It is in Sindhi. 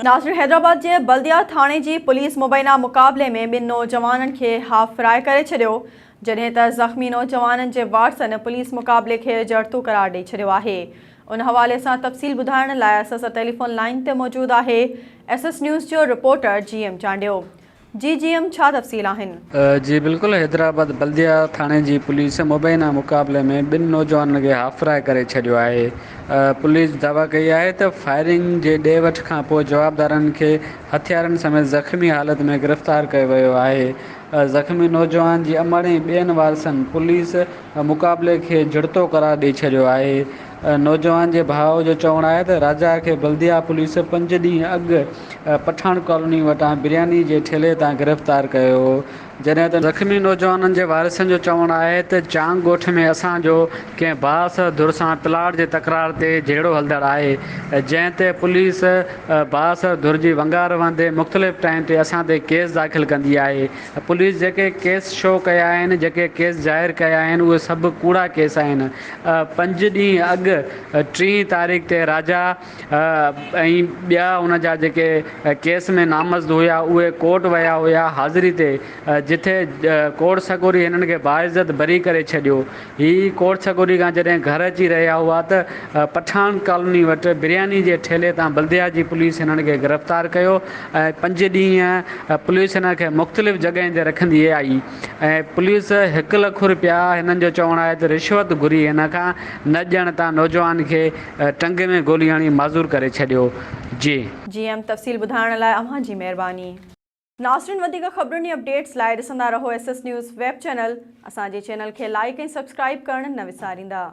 ناظرين حيدرآباد جي بلديا ٿاڻي جي پوليس مبينا مقابلي ۾ ٻن نوجوانن کي هاف فرائي ڪري ڇڏيو جڏهن ته زخمي نوجوانن جي وارثن پوليس مقابلي کي جڙتو قرار ڏئي ڇڏيو آهي ان حوالي سان تفصيل ٻڌائڻ لاء اسان سان ٽيليفون لائين تي موجود آهي ايس ايس نيوز جو رپورٽر جي ايم چانڊيو جي جي ايم ڇا تفصيل آهن؟ جي بلڪل حيدرآباد بلديا ٿاڻي جي پوليس مبينا مقابلي ۾ ٻن نوجوانن کي هاف فرائي ڪري ڇڏيو آهي پوليس دعويٰ ڪئي آهي ته فائرنگ جي ڏي وٺ کانپوء جوابدارن کي هٿيارن سميت زخمي حالت ۾ گرفتار ڪيو ويو آهي زخمي نوجوان جي امڙ ۽ ٻين وارثن پوليس مقابلي کي جڙتو قرار ڏئي ڇڏيو آهي نوجوان جي ڀاء جو چوڻ آهي ته راجا کي بلديا پوليس پنج ڏينهن اڳ پٺاڻ ڪالوني وٽان برياني جي ٺيلهي تان گرفتار ڪيو هو جڏهن ته زخمي نوجوانن جي وارثن جو چوڻ آهي ته چانگ ڳوٺ ۾ اسان جو ڪنهن بااثر ڌر سان پلاٽ جي تڪرار تي جهيڙو هلندڙ آهي جنهن تي پوليس بااثر ڌر جي ونگار وهندي مختلف ٽائيم تي اسان تي ڪيس داخل ڪندي آهي پوليس جيڪي ڪيس شو ڪيا آهن جيڪي ڪيس ظاهر ڪيا آهن اهي سڀ ڪوڙا ڪيس آهن پنج ڏينهن اڳ ٽين تاريخ تي راجا ۽ ٻيا ان جا جيڪي ڪيس ۾ نامزد هيا اهي ڪورٽ ويا هيا حاضري تي جٿي ڪورٽ سڳوري هنن کي باعزت بري ڪري ڇڏيو. هي ڪورٽ سڳوري کان جڏهن گهر اچي رهيا هئا ته پٺاڻ ڪالوني وٽ برياني جي ٺيلهي تان بلديا جي پوليس هنن کي گرفتار ڪيو ۽ پنج ڏينهن پوليس هنن کي مختلف جڳهين تي رکندي آئي ۽ پوليس هڪ لک رپيا هنن جو چوڻ آهي ته رشوت گهري هن کان نه ڏيڻ تان نوجوان کي ٽنگ ۾ گولي هڻي معذور ڪري ڇڏيو. جي. جي ايم تفصيل ٻڌائڻ لاء اوهان جي مهرباني. ناظرين وڌيڪ خبرن ۽ اپڊيٽس لاء ڏسندا رهو S S news web channel اسان جي چينل کي لائيڪ ۽ سبسڪرائيب ڪرڻ نه وساريندا.